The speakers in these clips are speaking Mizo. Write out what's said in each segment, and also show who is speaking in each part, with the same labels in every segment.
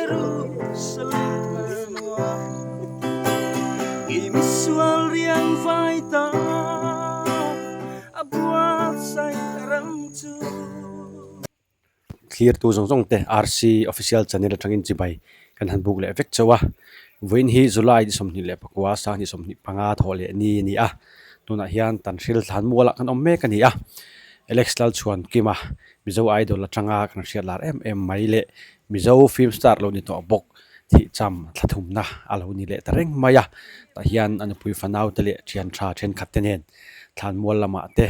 Speaker 1: Jerusalem thar nuam Kei misual riang vai ta a buatsaih ram chu.
Speaker 2: Thlirtu zawng zawng te RC official channel atangin chibai kan han buk leh vek chauh a, vawiin hi July ni 24 sang 25 thawh leh ni a ni a, tunah hian Tanhril thlan mualah kan awm mek a ni a, Alex Lalchhuankima Mizo Idol atanga kan hriat lar em em mai leh Mizo film star lo ni tawh bawk thih cham thla thumna a lo ni leh ta reng mai a, tah hian a nupui fanau te leh thian tha thenkhat te nen thlan mual lamah te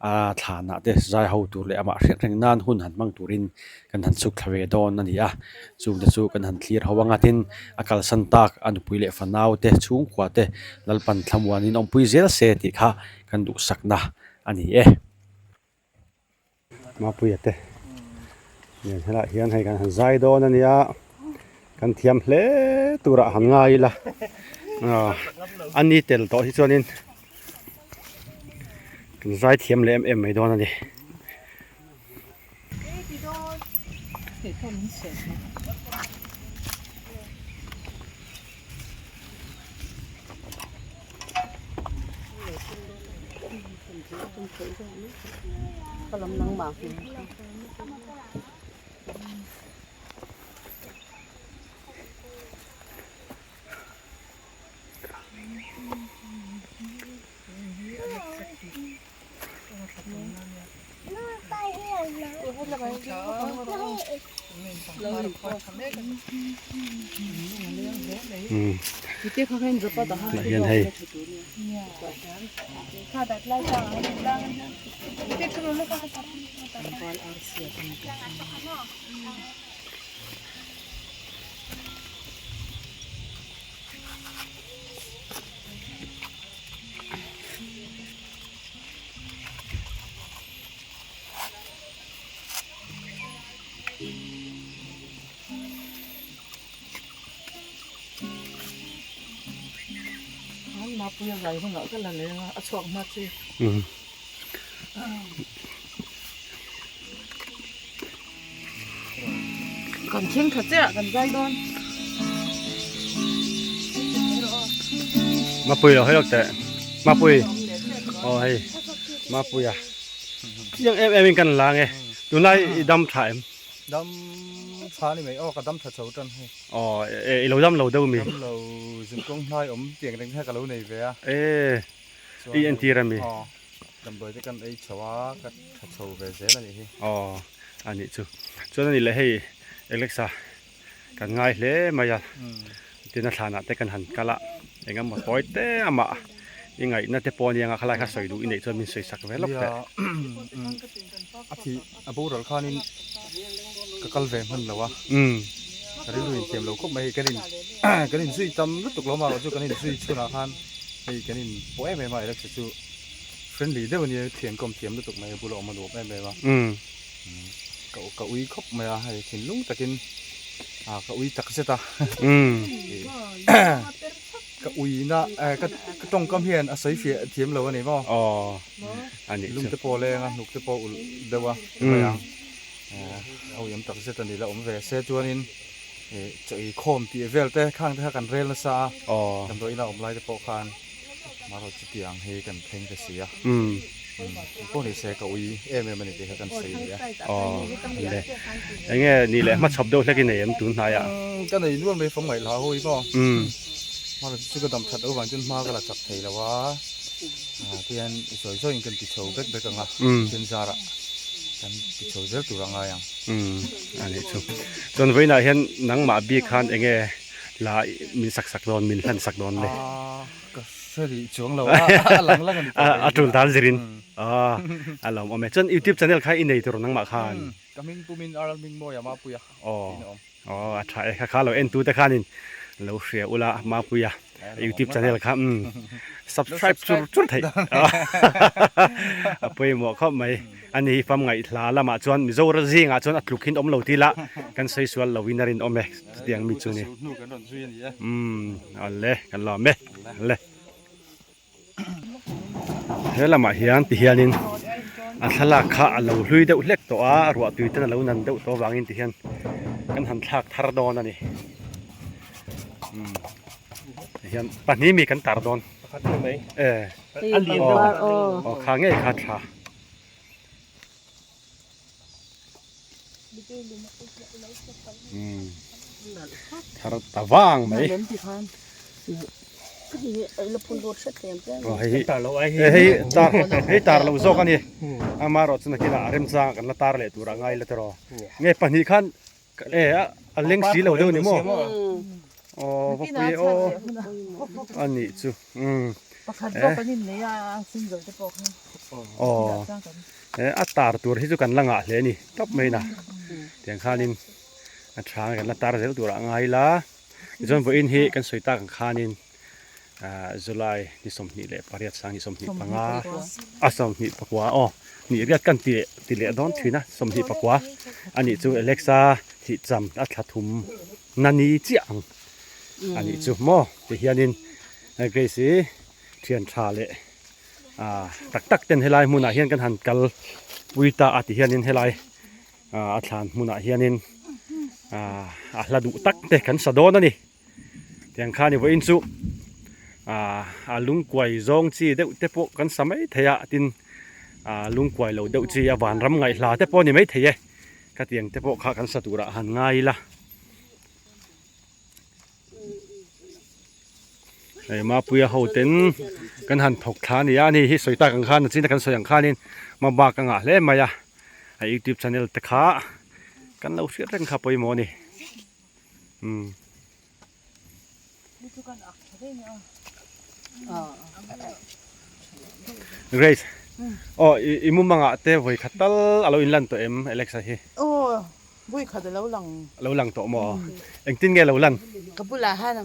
Speaker 2: a thlanah te zai ho tur leh amah hriat reng nan hun han hmang turin kan han chhuk thla ve dawn a ni a, chung te chu kan han thlir ho anga tin a kalsan tak a nupui leh fanau te chhungkua te Lalpan thlamuanin awmpui zel se tih kha kan duhsakna a ni e. Mapuia te nen helaiah hian hei kan han zai dawn a nia kan thiam hle turah han ngai ila ah a ni tel tawh hi chuanin kan zai thiam leh em em mai dawn a ni. Tah hian hei Mapui lo hawi lawk teh Mapui aw hei Mapuia chiang em em in kan la nge tunlai i dam tha em
Speaker 3: dam tha ni mai aw ka dam tha chho tan hei
Speaker 2: aw i lo dam lo deuh mi
Speaker 3: dam lo zun kawng hnai awm tiang reng kha ka lo nei ve a
Speaker 2: e i entir ami
Speaker 3: aw damdawi te kan ei chho a ka tha chho ve zel a nih hi
Speaker 2: aw a nih chu chuan a nih leh hei Alexa kan ngai hle mai a tin a thlanah te kan han kal a eng emaw tawi te amah i ngaihna te pawh a nia khalai kha sawi duh i neih chuan min sawi sak ve lawk teh.
Speaker 3: A thih a boral khanin ka kal ve hman lo a ka rilru in thiam lo khawp mai hei kan in kan in zui tam lutuk lo marawh chu kan in zui chhunah khan hei kan in pawh em em a Alexa chu friendly deuh a nia thian kawm thiam lutuk mai a bula awm a nuam em em a. Ka ka ui khawp mai a hei thinlung takin ah ka ui tak zet a ka ui na eh ka ka tawngkam hian a sawi fiah thiam lo a ni maw
Speaker 2: aw a nih chu
Speaker 3: lung te pawh a leng a hnuk te pawh a ulh deuh a mai ang eh a ui awm tak zet a ni la awm ve se chuanin ih chaw ei khawm tih vel te khang te kha kan rel nasa a
Speaker 2: aw
Speaker 3: damdawi ina awm lai te pawh khan marawh chutiang hi kan thleng ta si a. Pawh ni se ka ui em em a ni tih kha kan sawi ni a.
Speaker 2: Aw le. Enge ni leh hmachhawp deuh hlek i nei em tun hnaiah?
Speaker 3: Ka nei nual mai fawm ngaih hla hawi maw. Hmar chu ka dam that loh vang chuan hma ka la chak thei lo a. Tihian zawi zawiin kan ti chho bek bek ang a. Pathian zarah kan ti chho zel tur a ngai ang.
Speaker 2: A nih chu. Chuan vawiinah hian nangmah bik khan enge la min sak sak dawn, min hlan sak dawn le?
Speaker 3: Ka hre rih chuang lo a, a lang lang a ni tawh
Speaker 2: A tul dan zirin a lo awm e. Chuan youtube channel kha i nei tur nangmah khan?
Speaker 3: Ka hming pumin Aral Hmingmawia Mapuia tiin a awm.
Speaker 2: Aw a tha e, kha kha lo en tu te khanin lo hria ula Mapuia youtube channel kha subscribe chur chur theih a pawimawh khawp mai. A ni hi fam ngaihhla lamah chuan Mizoram zingah chuan a tluk hin awm lo ti la kan sawi sual lo in a rinawm e chutiang mi chu ni. Umm awle kan lawm e awle. He lamah hian ti hianin a thlalak kha a lo hlui deuh hlek tawh a ruah tui ten a lo nan deuh tawh avangin ti hian. kan han thlak thar dawn a ni. Umm tihian pahnih mi kan tar dawn.
Speaker 1: Pakhat ni mai.
Speaker 2: E.
Speaker 1: A lian deuh a.
Speaker 2: Aw kha ngei kha tha. Umm thar ta vang mai. Aw hei hi hei tar hei tar loh zawk a ni. Amaherawhchu chu nakinah remchang kan la tar leh tur a ngai la tiraw. Nge pahnih khan E a leng si lo deuh ni maw? Aw va pui aw a nih chu umm
Speaker 4: Pakhat zawk kan innei a single te pawh kha
Speaker 2: aw e a tar tur hi chu kan la ngah hle a ni tawp mai na tiang khanin a tha kan la tar zel tur ah ngai ila tichuan vawiin hi kan sawi tak ang khanin ah July ni 28 sang ni 25 a 24 aw nih riat kan ti ti leh dawn thin a 24 a nih chu Alexa thih cham a thla thum na ni chiah ang a nih chu maw ti hianin Grace hi thian tha leh ah tak tak ten helai hmunah hian kan han kal pui ta a ti hianin helai ah a thlan hmunah hianin ah a hla duh tak te kan sa dawn a ni. Tiang khan i vawiin chu ah a lungkuai zawng chi deuh te pawh kan sa mai thei a tin ah lungkuai lo deuh chi a vanram ngaihhla te pawh a ni mai thei e khatiang te pawh kha kan sa turah han ngai ila. Hei Mapuia ho ten kan han thawk thla a ni a ani hi sawi tak ang khan a chin a kan sawi ang khanin mabak a ngah hle mai a a youtube channel te kha kan lo hriat reng kha pawimawh a ni. Umm. Grace. Aw i mumangah te vawi khat tal a lo inlan tawh em Alexa hi?
Speaker 4: Aw vawi khat a lo lang.
Speaker 2: A lo lang tawh maw? Engtin nge a lo lan?
Speaker 4: Ka bulah hian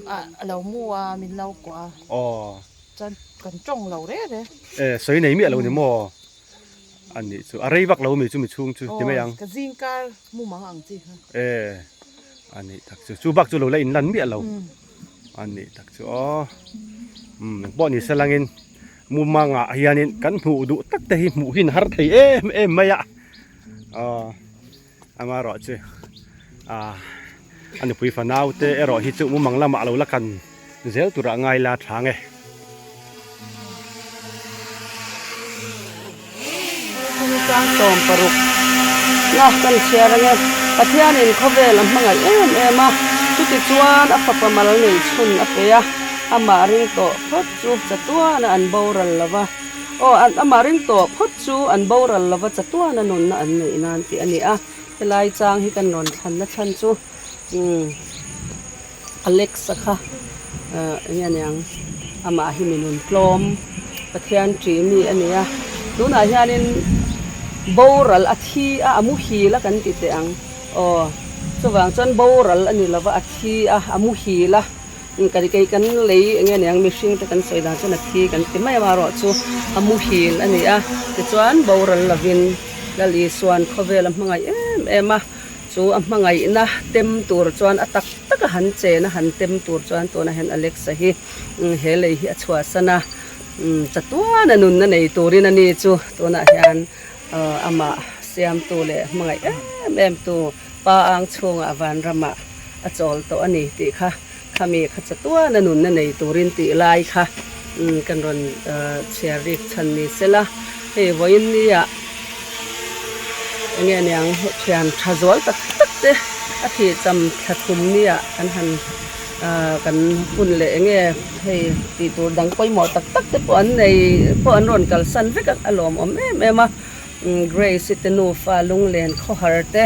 Speaker 4: a lo mu a min lo kuah a.
Speaker 2: Aw.
Speaker 4: Chuan kan tawng lo reh reh.
Speaker 2: E sawi nei miah lo ni maw? A nih chu a rei vak lo mi chu mi chhung chu ti mai ang.
Speaker 4: Aw ka zingkar mumang ang chi kha.
Speaker 2: E a nih tak chu chu bak chu lo la inlan miah lo a nih tak chu aw umm engpawh ni se langin mumangah hianin kan hmuh duh tak te hi hmuh hin har thei em em mai a aw amaherawh chu ah a nupui fanau te erawh hi chu mumang lamah lo la kan zel turah ngai la tha nge.
Speaker 5: 16 na kan chhiar ange. Pathianin khawvel a hmangaih em em a, chutichuan a fapa mal nei chhun a pe a, amah ring tawh phawt chu chatuana an boral lo va, aw amah ring tawh phawt chu an boral lo va chatuana nunna an neih nan tih a ni a, helai chang hi kan rawn thlanna chhan chu umm. Alex-a kha eng nge niang amah hi mi nun tlawm Pathian ṭih mi a ni a, tunah hianin boral a thi a, a muhil a kan ti teh ang aw chuvang chuan boral a ni lova a thi a, a muhil a kan kei kan lei eng nge niang mihring te kan sawi dan chuan a thi kan ti mai amaherawhchu a muhil a ni a, tichuan boral lovin Lal Isua'n khawvel a hmangaih em em a. Chu a hmangaihna tem tur chuan a tak taka han chen a han tem tur chuan tunah hian Alexa hi he lei hi a chhuahsan a, chatuana nunna nei turin a ni chu tunah hian amah siamtu leh hmangaih em em tu pa ang chhungah vanramah a chawl tawh a ni tih kha khami kha chatuana nunna nei turin tih lai kha kan rawn chhiar rik chhan ni sela hei vawiin nia enge niang thian tha zual tak tak te a thih cham thla thum nia kan han kan hun leh enge hei tih tur dang pawimawh tak tak te pawh an nei pawh an rawn kalsan vek a a lawmawm em em a. Grace-i te nufa lunglen khawhar te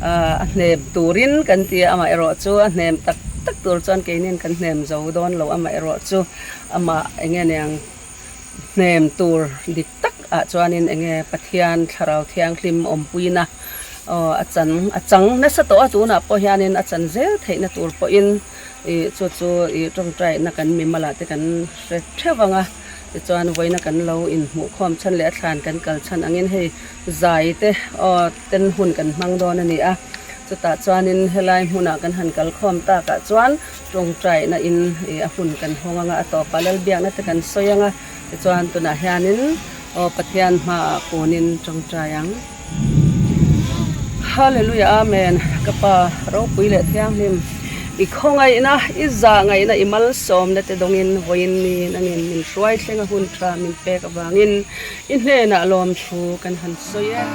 Speaker 5: a hnem turin kan ti a, amaherawh chu a hnem tak tak tur chuan keinin kan hnem zo dawn lo, amaherawh chu amah enge niang hnem tur dik tak ah chuanin enge Pathian Thlarau Thianghlim awmpuina aw a chan a chang nasa tawh a, tunah pawh hianin a chan zel theihna tur pawhin ih chu chu ih tawngtaina kan mimalah te kan hre theuh ang a. Tichuan vawiina kan lo inhmuhkhawm chhan leh a thlan kan kal chhan angin hei zai te aw ten hun kan hmang dawn a ni a, chutah chuanin helai hmunah kan han kal khawm takah chuan tawngtaina in ih a hun kan hawng anga a tawpah Lalbiakna te kan sawi anga tichuan tunah hianin aw Pathian hmaah kunin tawngtai ang. Hallelujah Amen Ka Pa ropui leh thianghlim i khawngaihna i zahngaihna i malsawmna te dawngin vawiin ni nangin min hruai thleng a hun tha min pek avangin i hnenah lawmthu kan han sawi e.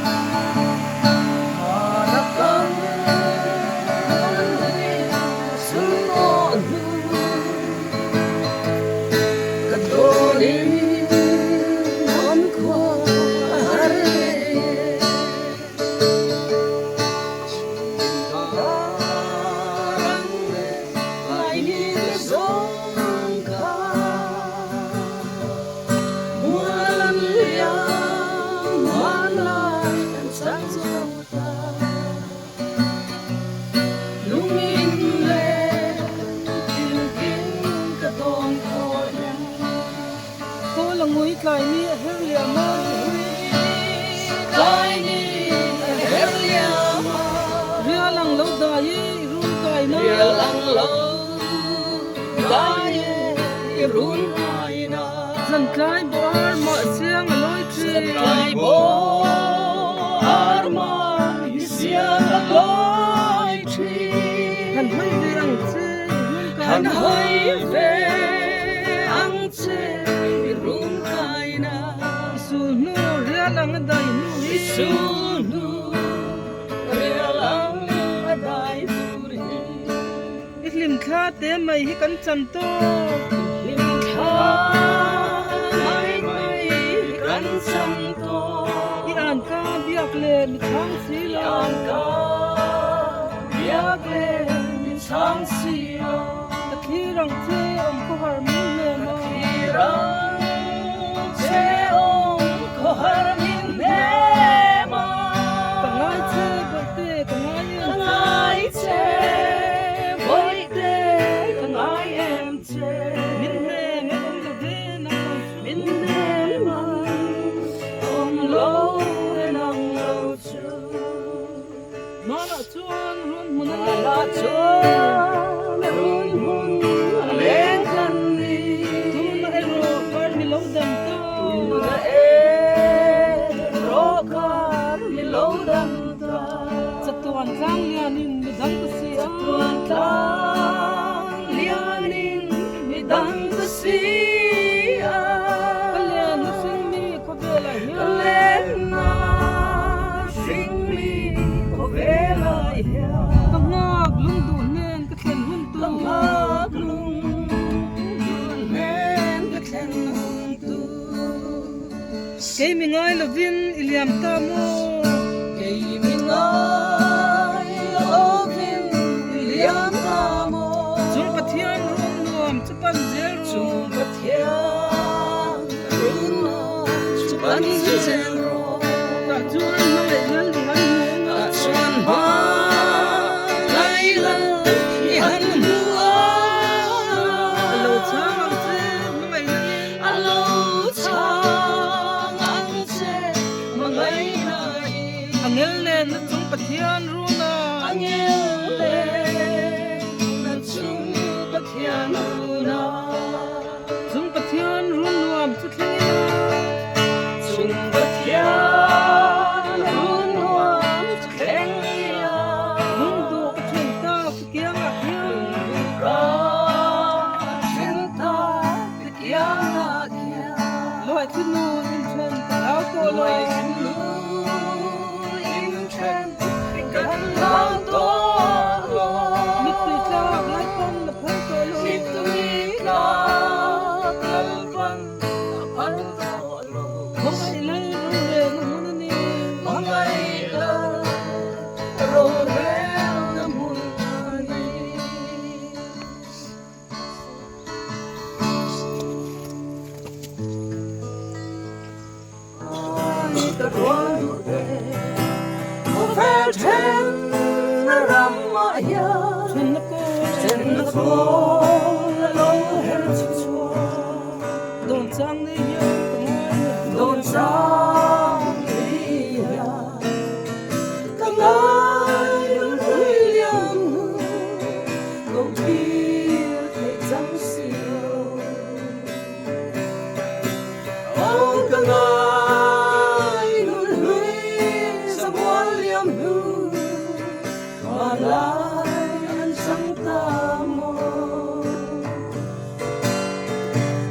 Speaker 5: Hmanlai an chang ta maw?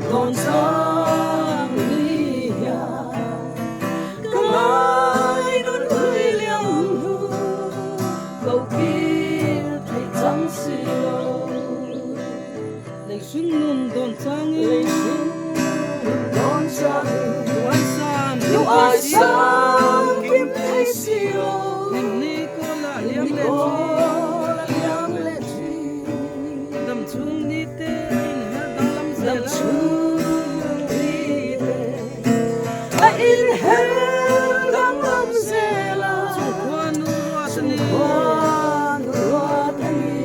Speaker 5: Dawn chang ni hian ka ngai nun hlui liam hnu ko kir theih chang si lo.
Speaker 6: Lei hring nun dawn changin.
Speaker 5: Lei hring nun dawn changin.
Speaker 6: Duai sam
Speaker 5: kim thei si lo. Duai sam kim thei si lo.
Speaker 6: Hlim ni kawl ah liam leh thin.
Speaker 5: Kawl ah liam leh thin.
Speaker 6: Dam chhung ni te a inher danglam zel a.
Speaker 5: Dam chhung ni te a inher danglam zel a.
Speaker 6: Chung khua nu ruat a ni.
Speaker 5: Chung khua nu ruat a ni.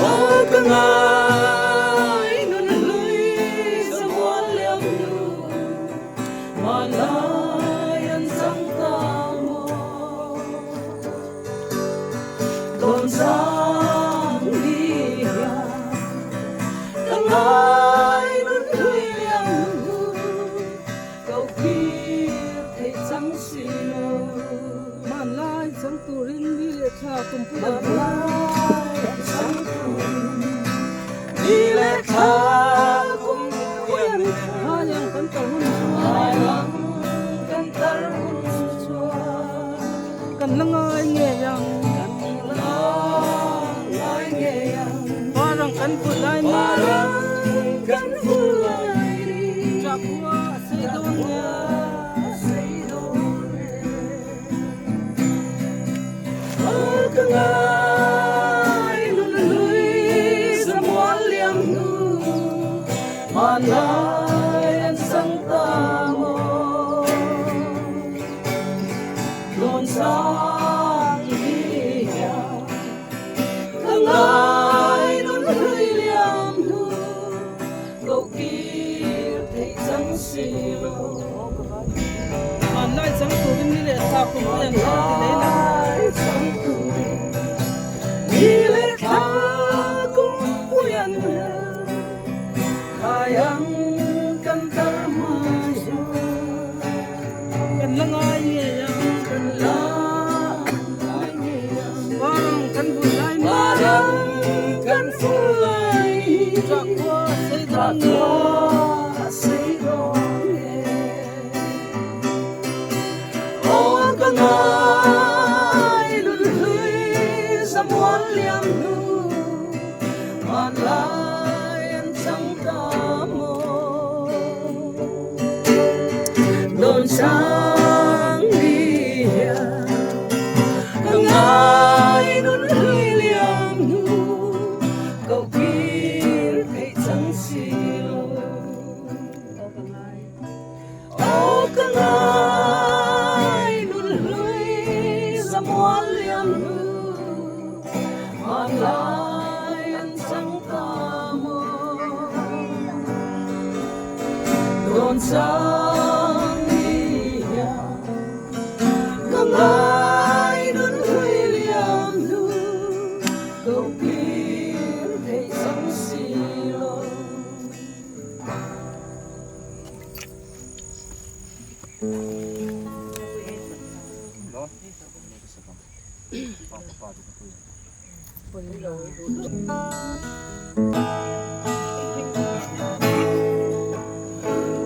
Speaker 5: Aw ka ngai nun hlui zamual liam hnu hmanlai an chang ta maw Tawn chang ni hian ka ngai nun hlui liam hnu ko kir theih chang si lo.
Speaker 6: Hmanlai chang turin ni leh thla kumpui an
Speaker 5: pu. Hmanlai chang turin ni leh thla kumpui an pu.
Speaker 6: Haiang kan tar hun chuan.
Speaker 5: Haiang kan tar hun chuan.
Speaker 6: Kan la ngai ngei ang.
Speaker 5: Kan la ngai ngei ang.
Speaker 6: Parang kan vul lai ni.
Speaker 5: Parang kan vul lai ni.
Speaker 6: Chahkhua a sei dawn nge.
Speaker 5: Chahkhua a sei dawn nge. Aw ka ngai nun hlui zamual liam hnu hmanlai an chang ta maw. Dawn chang hi hian ka ngai nun hlui liam hnu ko kir theih chang si lo.
Speaker 6: Hmanlai chang turin ni leh thla kum pui an her ti lei la.
Speaker 5: Hmanlai chang turin ni leh thla kum pui an her khai ang kan tar hmai hian.
Speaker 6: Kan la ngai ngei ang.
Speaker 5: Kan la ngai ngei ang.
Speaker 6: Parang kan vul lai ni.
Speaker 5: Parang kan vul lai ni.
Speaker 6: Chahkhua a sei dawn nge.
Speaker 5: Chahkhua a sei dawn nge. Aw ka ngai nun hlui zamual liam hnu hmanlai an chang ta maw. Dawn chang ni hian ka ngai nun hlui liam hnu ko kir theih chang si lo. Aw ka ngai nun hlui zamual liam hnu hmanlai an chang ta maw. Dawn chang ni hian ka ngai nun hlui liam hnu ko kir theih chang si lo.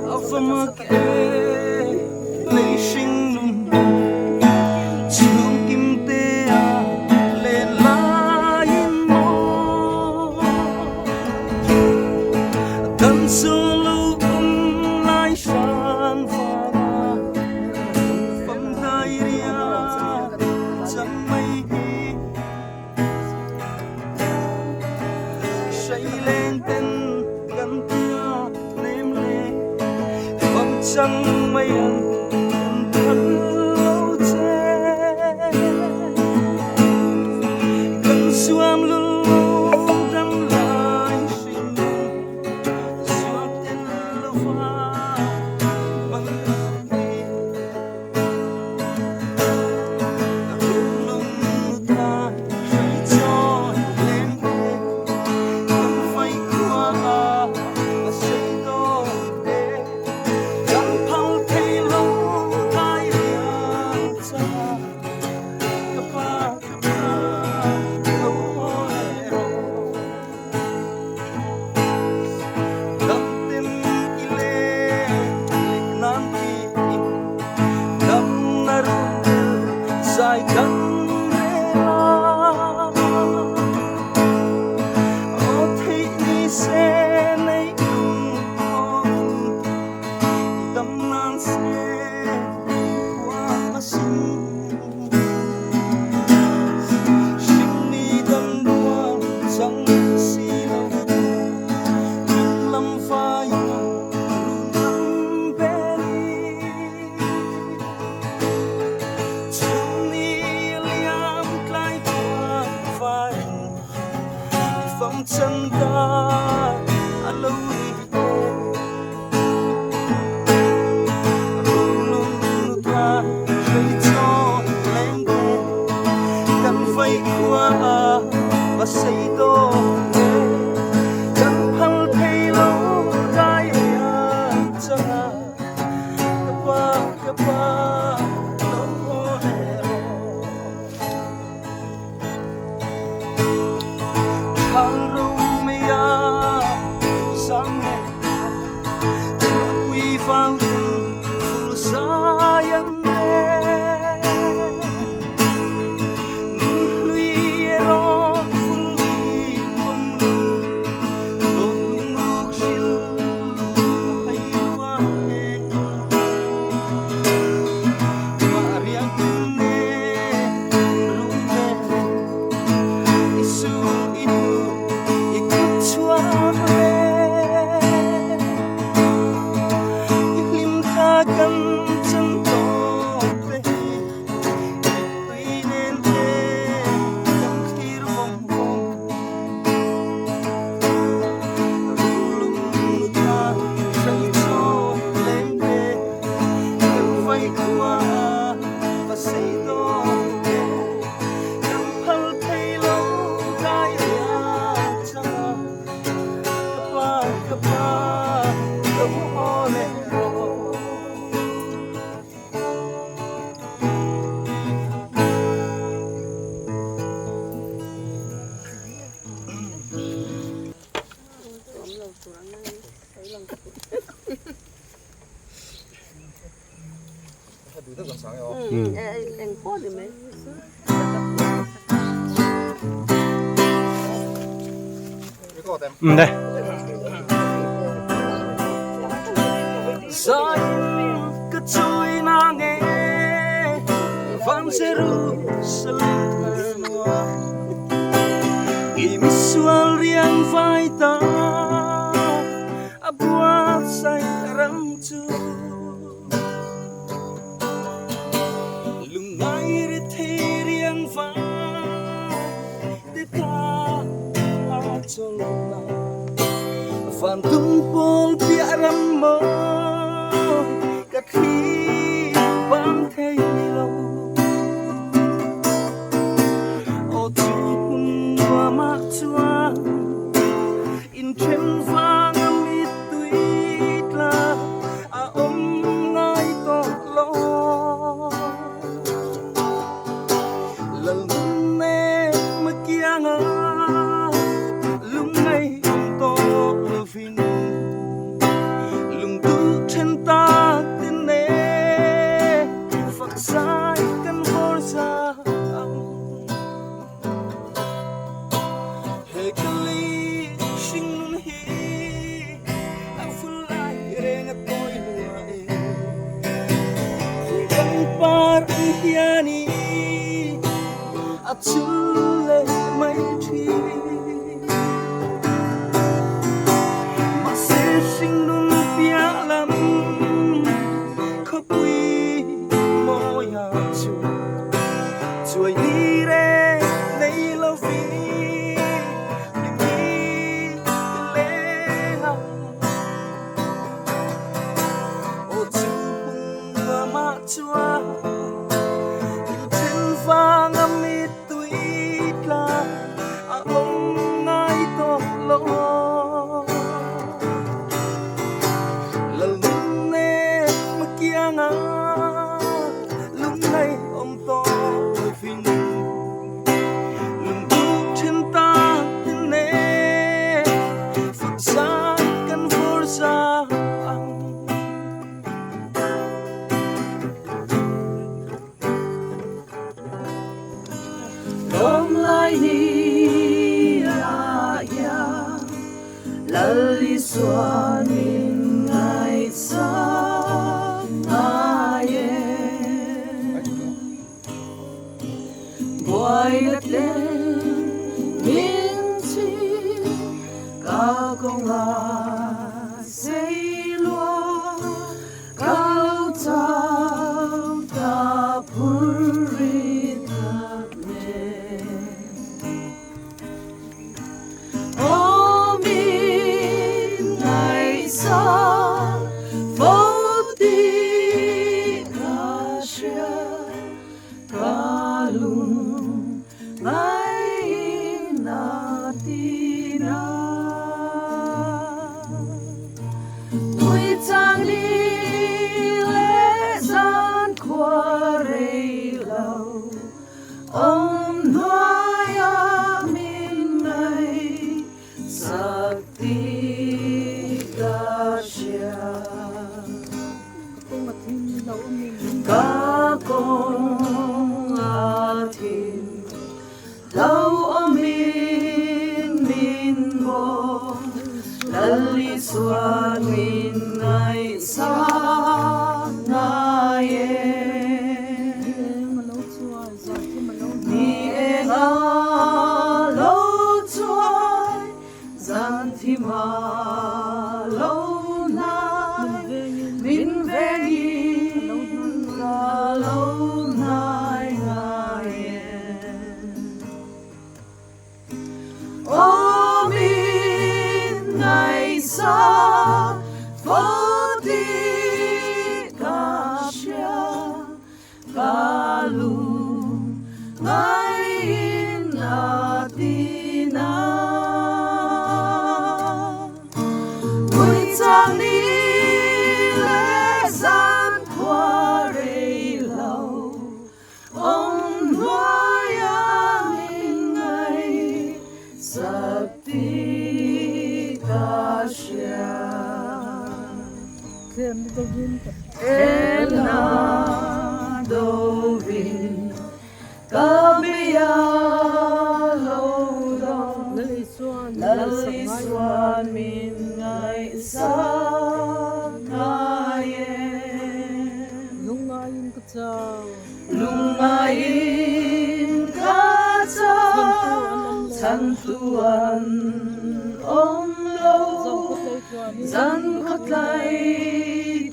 Speaker 1: A famak e lei hring nun chhung kim te a len laiin maw kan solo um lai hran vanga fam dai ria chang mai hi hrai leng ten kan tia nem le fam chang mai ang kan phal lo che kan suam lu dam lai hring sual tel lo va bang ni lung ta hrai chawi leng te kan fai khua a sei dawn e kan phal thei lo dai riang cha Zai kan rel a. Aw theih ni se nei lung thawkin i dam nan se huang asin. Hringni dam rual chang si lo ding lam vaia run lam belin. Chhunni a liam tlai chuan vain i fam chan ta a lo ni e. Rulung nutla hrei chaw leng te kan vai khua a va sei dawn e. Kan phal thei lo dai a chang a. Ka pa, ka pa, lo haw leh rawh. Thal ro mei a sang leh ta, chhuahpui vang ten fur zai an rel. Nunhlui erawh fur ni pawm lo, dawt lungruk hril ka hai lua e. Mah riang tin e rum ve i sul i hnu i kut chhuak le. I hlim thla kan chan tawk te hi mittui nen te kan thlir vawng vawng. Rulung nutla hrei chaw leng te kan vai khua va sei dawn e. Kan phal thei lo dai a chang a, ka pa ka pa lo haw leh rawh. Zain ka chawi na nge van Jerusalem thar nuam I misual riang vai ta a buatsaih ram chu. Lungngai ri thei riang vai te ta a chawlh na van tung pawl piah ram mawi ka thli bang thei lo. Aw chu hun nuamah chuan inthen vanga mittui tla a awm ngai tawh lo. Lalnun em kianga lungngai awm tawh lovin lungduh then tak te nen fak zai kan vawr za ang. He ka lei hringnun hi a ful lai reng a tawi lua e. Kan par ang hian i a chul leh mai thin. Mahse hringnun piah lam khawpui mawia chu chuai ni reng nei lovin hlim hi ka leng ang. Aw chu hmun nuamah chuan inthen vanga mittui
Speaker 6: Lungngai ni ah hian Lal Isua min ngaihsak ngai e. Buaina tlem min chhim ka kawnga sei lua ka lo chau ta phur ri tak nen. Aw min ngaihsak fo tih ka hria. Ka lung ngaihna tina. Puichang ni leh zan khua rei lo awm hnuaia min ngaihsak tih ka hria. Ka kawng a thim lo awmin min maw Lal Isuan min ngaihsak ngai e. Ni eng a lo chuai Zan thim a lo hnai, min vengin ka lo hnai ngai e. Aw min ngaihsak fo tih ka hria, Ka lung ngaiin a ti na. Puichang ni leh zan khua rei lo, awm hnuaia min ngaihsak tih ka hria. Tlemna dovin ka bia lo dawng, Lal Isuan min ngaihsak ngai e.
Speaker 7: Lungngaiin ka chau.
Speaker 6: Lungngaiin ka chau, chhantu an awm lo. Zan khawtlai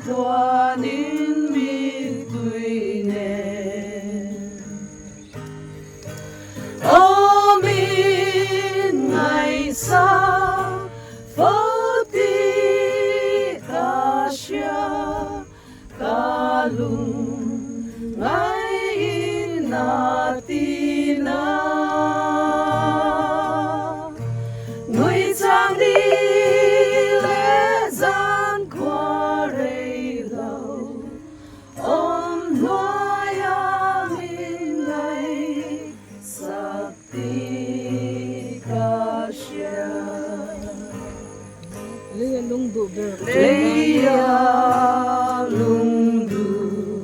Speaker 6: tluanin mittui nen. Aw min ngaihsak fo tih ka hria. Ka lung ngaiin a ti na. Nui chang ni leh zan khua rei lo, awm hnuaia min ngaihsak tih ka hria.
Speaker 7: Leia lung duh ber ka then
Speaker 6: Leia lung duh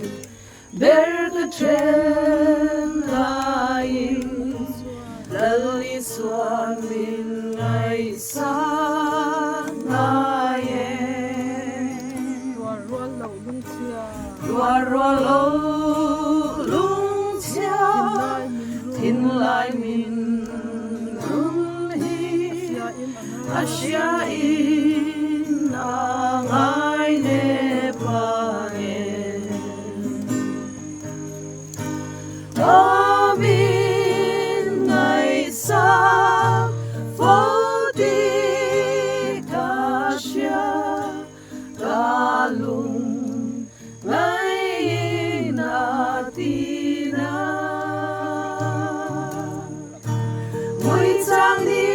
Speaker 6: ber ka then laiin Lal Isuan min ngaihsak ngai e.
Speaker 7: Tuar rual loh lungchhia.
Speaker 6: Tuar rual loh lungchhia. Thinlai min run hi. A hria in a ngai nep ang e. Ka min ngaihsak fo tih ka hria, ka lung ngaiin a ti na. Muichang ni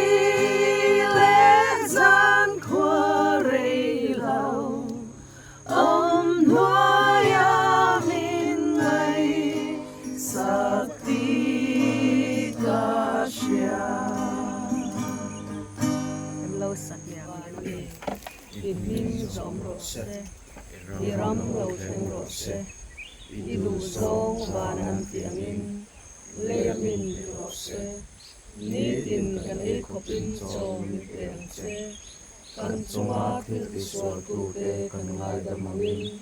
Speaker 6: leh zan khua rei lo, awm hnuaia min ngaihsak tih ka hria.
Speaker 5: Kan lo sak liam ang e. I hming zawm rawh se, i ram lo thleng rawh se, i duhzawng van an ti angin. Lei a min ti rawh se.
Speaker 7: Nitin kan ei khawpin chaw min pe ang che. Kan chunga thil tisualtute kan ngaidam angin,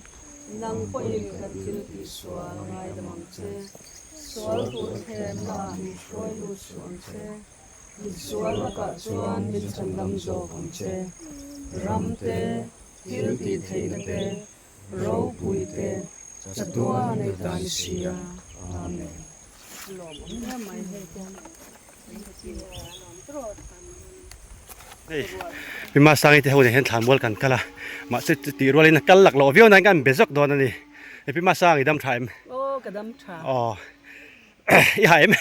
Speaker 7: nang pawhin kan thil tihsual ngaidam ang che. Sual tur thlemna min hruai lut suh ang che. Misual lakah chuan min chhandam zawk ang che. Ram te, thil tih theihna te, ropui te, chatuan ei ta ni si a. Amen.
Speaker 2: Hei Pima Sangi te ho nen hian thlanmual kan kal a, mahse tih rualin a kal lak loh viau nain kan be zawk dawn a ni. Pima Sangi dam tha em?
Speaker 5: Aw ka dam tha.
Speaker 2: Aw i ha em?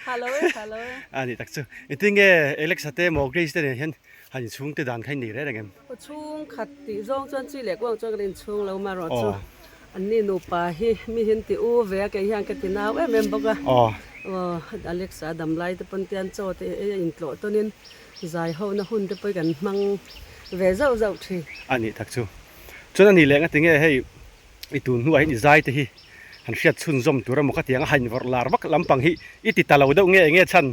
Speaker 5: Ha lo e, ha lo e.
Speaker 2: A nih tak chu. Engtin nge Alexa te maw Grace te nen hian han inchhung te dan kha in nei reng reng em?
Speaker 5: Aw chhung khat tih zawng chuan chi leh kuang chuan kan inchhung lo marawh chu. Anni nupa hi mi hin ti u ve a, kei hian ka ti nau em em bawk a.
Speaker 2: Aw.
Speaker 5: Aw Alexa damlai te pawn tian chaw te ei a intlawh tawnin zai ho na hun te pawh hi kan hmang ve zauh zauh thin.
Speaker 2: A nih tak chu. Chuan a nih leh ngati nge hei i tun hnuah hian i zai te hi han hriat chhunzawm tur emaw ka ti ang a, han vawrh lar vak lampang hi i ti ta lo deuh nge enge chhan?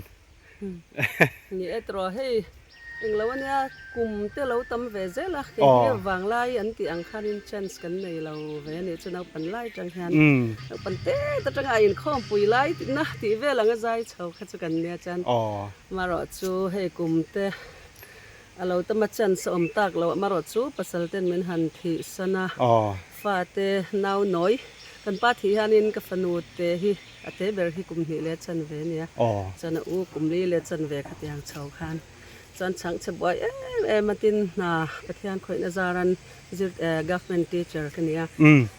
Speaker 5: Ni e tawh hei englo ania kum te lo tam ve zel a kei hi vanglai an tih ang khanin chance kan nei lo ve anih chu naupan lai atang hian naupan tet atanga a inkhawmpui lai na tih vel anga zai chho kha chu kan nia chuan marawh chu hei kum te a lo tama chance a awm tak loh marawh chu pasal ten min han thih san a fate nau nawi kan pa thih hianin ka fanu te hi A te ber hi kum hnih leh chan ve ania, chuan a u kum li leh chan ve khatiang chho khan chuan chhang chhe buai em em a tin hna Pathian khawihna zaran zir government teacher ka nia,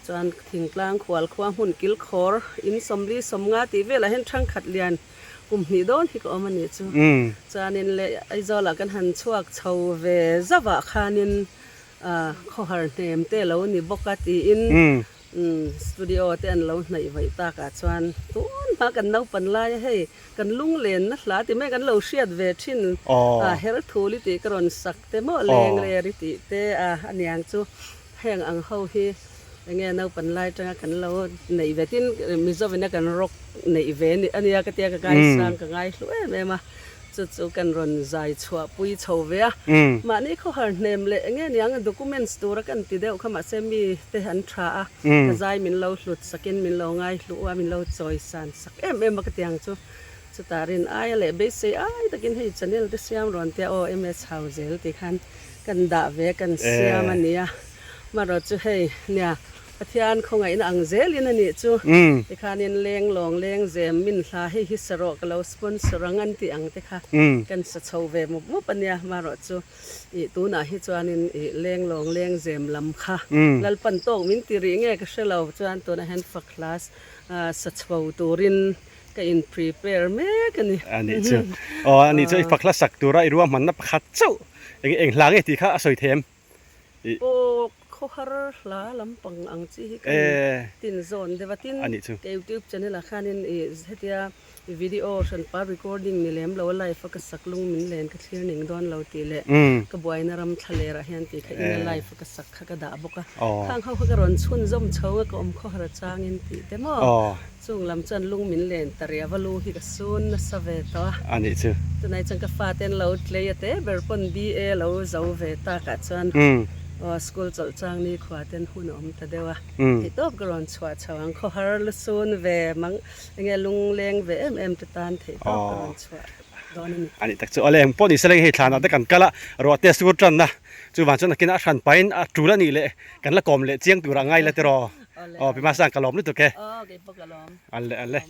Speaker 5: chuan thingtlang khual khua hmun kil khawr in sawmli sawmnga tih velah hian thangkhat lian kum hnih dawn hi ka awm a nih chu, chuanin leh Aizawlah kan han chhuak chho ve zauhah khanin khawhar hnem te lo ni bawk a tiin. Umm studio te an lo hnaih vaih tak ah chuan tun hma kan naupan lai a hei kan lunglenna hla ti mai kan lo hriat ve thin a her thul i tih ka rawn sak te maw leng ler i tih te a aniang chu heng ang ho hi enge naupan lai atanga kan lo neih ve tin Mizovina kan rock neih ve ania ka tia ka ngaisang ka ngaihlu em em a. Chu chu kan rawn zai chhuah pui chho ve a. Mahni khawhar hnem leh enge niang documents tura kan ti deuh kha mahse mi te an tha a, ka zai min lo hlut sakin min lo ngai hluh a, min lo chawi san sak em em a ka ti ang chu. Chutah rin aia leh beisei ai takin hei channel te siam rawn tia aw MS hau zel ti khan kan dah ve kan siam a nia. Marawh chu hei nia Pathian khawngaihna ang zelin a nih chu. Tikhanin leng lawng leng zem min hla hei hi sa rawh ka lo sponsor ang an tih ang te kha kan sa chho ve mup mup a nia. Marawh chu ih tunah hi chuanin ih leng lawng leng zem lam kha Lalpan tawk min ti rih nge ka hre lo chuan tunah hian fak hla sa chho turin ka in prepare mek a ni.
Speaker 2: A nih chu. Aw a nih chu i fak hla sak tura i ruahmanna pakhat chauh eng eng hla nge tih kha a sawi thei em?
Speaker 5: Aw khawhar hla lampang ang chi hi kan tin zawn deuh a, tin ka youtube channel ah khanin ih hetia video hranpa recording ni lem lo a live a ka sak lung min len ka thlir ning dawn lo tih leh ka buaina ram thla ler ah hian tih kha ina live a ka sak kha ka dah bawk a, khang ho kha ka rawn chhunzawm chho a ka awm khawhar changin tih te maw. Chung lam chuan lung min len ta ria va lu hi ka sun nasa ve tawh a.
Speaker 2: A nih chu.
Speaker 5: Tunai chuan ka fate an lo tlei a te ber pawn BA lo zo ve tak ah chuan aw school chawlh chang ni khua ten hun a awm ta deuh a. Theihtawp ka rawn chhuah chho ang khawhar lu sun ve mang enge lung leng ve em em te tan theihtawp ka rawn chhuah dawn a ni.
Speaker 2: A nih tak chu awle engpawh ni sela hei thlanah te kan kal a ruah te a sur tan a chuvang chuan nakinah a hran pahin a tul a nih leh kan la kawm leh chiang turah ngai la tiraw. Aw pi Masang ka lawm lutuk e.
Speaker 5: Aw kei pawh ka lawm.
Speaker 2: Alle alle.